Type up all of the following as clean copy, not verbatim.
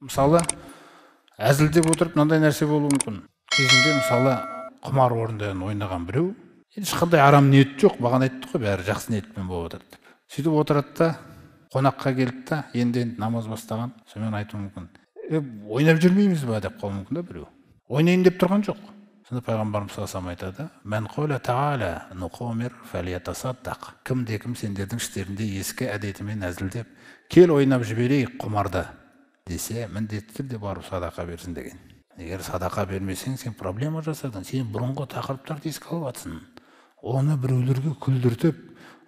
Мысалы, әзілдеп отырып мынандай нәрсе болуы мүмкін. Кезінде, мысалы, құмар орындарын ойнаған біреу, ешқандай арам ниет жоқ, маған айтты ғой, бәрі жақсы ниетпен болып жатыр деп. Сөйтіп отырады да, қонаққа келді да, енді намаз бастаған, сонымен айтуы мүмкін. Ойнап жүрмейміз ба деп қалуы мүмкін да біреу. Ойнайын деп тұрған жоқ. Сонда пайғамбарымыз саллаллаху алейхи айтады: «Мән қала тағала нуқомир фалиятасаддақ». Кімде кім сендердің іштерінде ескі әдетімен әзілдеп, кел ойнап жіберейік құмарды десе, міндетті түрде барып садақа берсін деген. Егер садақа бермесең, сен проблема жасадың, сен бұрынғы тақырыптарды еске алып жатсың. Оны біреулерге күлдіртіп,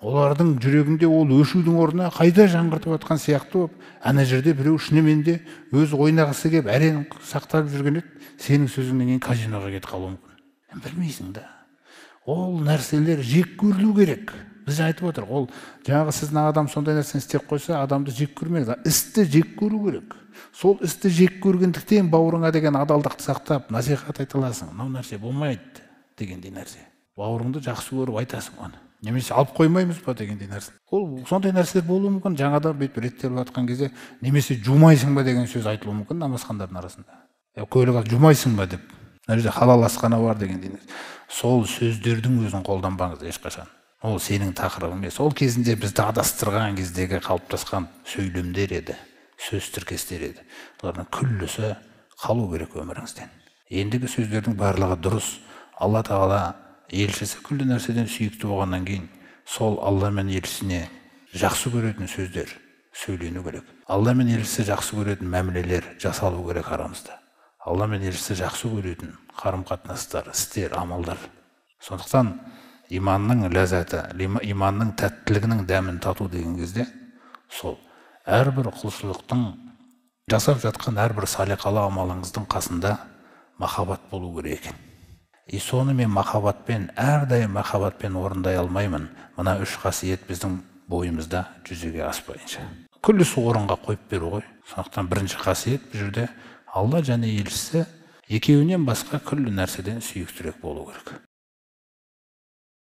олардың жүрегінде ол өшудің орнына қайта жаңғыртып жатқан сияқты болып, ана жерде біреу шынымен де өз ойнағысы келіп әрең сақтап жүрген еді, сенің сөзіңнен кейін казиноға кетіп қалуы мүмкін. Білмейсің да. Ол нәрселер жек көрілу керек. Біз айтып отырмық, ол жаңағы сіздің адам сондай нәрсені істеп қойса, адамды жек көрмеңіз, істі жек көру керек. Сол істі жек көргендіктен бауырыңа деген адалдықты сақтап, насихат айта аласың. Мынау нәрсе болмайды дегендей нәрсе. Бауырыңды жақсы көріп айтасың оны. Немесе алып қоймаймыз ба дегендей нәрсе. Ол сондай нәрселер болуы мүмкін. Жаңадан бүйтіп реттеліп жатқан кезде, немесе жумайсың ба деген сөз айтылуы мүмкін намазхандардың арасында. Көлік алып жумайсың ба деп. Мына жерде халал асхана бар дегендей нәрсе. Сол сөздердің өзін қолданбаңыз ешқашан. Ол сенің тақырыбың емес. Ол кезінде бізді адастырған кездегі қалыптасқан сөйлемдер еді, сөз тіркестер еді. Олардың күллісі қалу керек өміріңізден. Ендігі сөздердің барлығы дұрыс. Алла тағала елшісі күллі нәрседен сүйікті болғаннан кейін, сол Алла мен елшісіне жақсы көретін сөздер сөйлену керек. Алла мен елшісі жақсы көретін мәмілелер жасалу керек арамызда. Алла мен елшісі жақсы көретін қарым-қатынастар, істер, амалдар. Сондықтан иманның ләззаты, иманның тәттілігінің дәмін тату деген кезде, сол әрбір құлшылықтың, жасап жатқан әрбір салиқалы амалыңыздың қасында махаббат болу керек екен. И соны мен махаббатпен, әрдайым махаббатпен орындай алмаймын. Мына үш қасиет біздің бойымызда жүзеге аспайынша. Күллісі орынға қойып беру ғой. Сондықтан бірінші қасиет бұл жерде Алла және елшісі екеуінен басқа күллі нәрседен сүйіктірек болу керек.